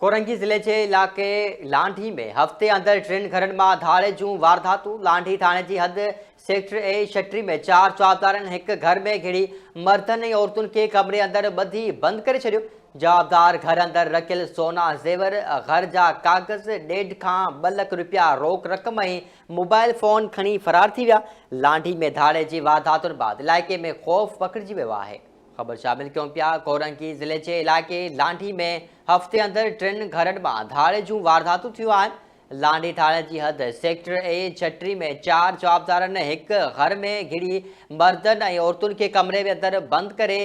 ڪورنگي ضلعي جي علائقي لانڍي ۾ هفتي اندر ٽن گهرن مان ڌاڙي جون وارداتون، لانڍي ٿاڻي جي حد سيڪٽر اي شٽري ۾ چار جوابدارن هڪ گهر ۾ گهڙي مردن ۽ عورتن کي ڪمري اندر ٻڌي بند ڪري ڇڏيو، جوابدار گهر اندر رکيل سونا زيور، گهر جا ڪاغذ، ڏيڍ کان ٻه لک رپيا روڪ رقم ۽ موبائل فون کڻي فرار ٿي ويا، لانڍي ۾ ڌاڙي جي وارداتن بعد علائقي ۾ خوف پکڙجي ويو آهي. خبر شامل ڪيون پيا، ڪورنگي ضلعي جي علائقي لانڍي ۾ هفتي اندر ٽن گهرن مان ڌاڙي جون وارداتون ٿيون آهن، لانڍي ٿاڻي جي حد سيڪٽر اي ڇٽري ۾ چار جوابدارن هڪ گهر ۾ گهڙي مردن ۽ عورتن کي ڪمري اندر بند ڪري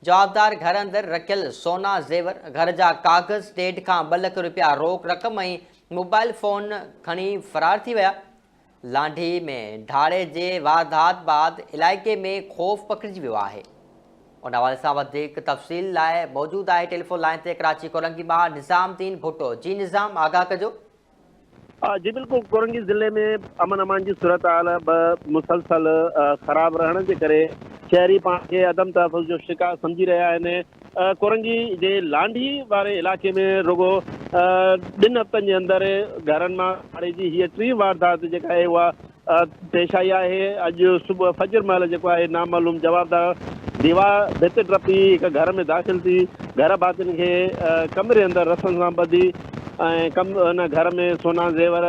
جوابدار گهر اندر رکيل سونا زيور، گهر جا ڪاغذ، ڏيڍ کان ٻه لک رپيا روڪ رقم ۽ موبائل فون کڻي فرار ٿي ويا. لانڍي ۾ ڌاڙي جي واردات بعد علائقي ۾ خوف پکڙجي ويو آهي. ان حوالي سان وڌيڪ تفصيل لاء موجود آهي ٽيليفون لائين تي ڪراچي ڪورنگي مان نظام الدين ڀٽو جي نظام آگاهه ڪجو. جي بلڪل ڪورنگي ضلعي ۾ امن امان جي صورتحال به مسلسل خراب رهڻ جي ڪري شهري پاڻ کي عدم تحفظ جو شڪار سمجهي رهيا آهن. ڪورنگي جي لانڍي واري علائقي ۾ رڳو ٻن هفتن جي اندر گهرن مان ڦاڙي جي هيء ٽين واردات جيڪا آهي اها پيش آئي آهي. اڄ صبح فجر مهل جيڪو آهي نامعلوم جوابدار ديوار ڀت ٽپي هڪ گهر ۾ داخل ٿي گهر ڀاتين کي ڪمري اندر رسن سان ٻڌي ۽ ڪم ان گهر ۾ سونا زيور،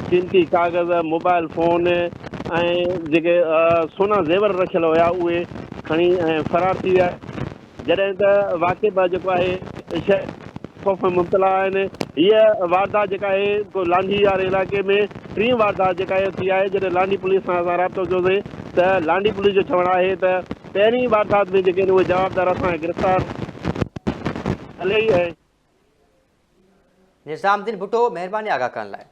قيمتي ڪاغذ، موبائل فون ۽ جيڪي سونا زيور رکيل هيا اهي کڻي ۽ فرار ٿي ويا. جڏهن ته واقعي به جيڪو آهي شهر خوف ۾ مبتلا آهن. هيء واردات جيڪا آهي لانڍي واري علائقي ۾ ٽين واردات جيڪا آهي ٿي آهي جڏهن لانڍي پوليس سان اسان رابطو ڪيوسين ته لانڍي پوليس جو چوڻ آهي ته پهرين واردات ۾ جيڪي آهن اهي جوابدار اسان کي گرفتار ڀلي ئي ۽. نظام الدين ڀٽو مهرباني آگاهه ڪرڻ لاء.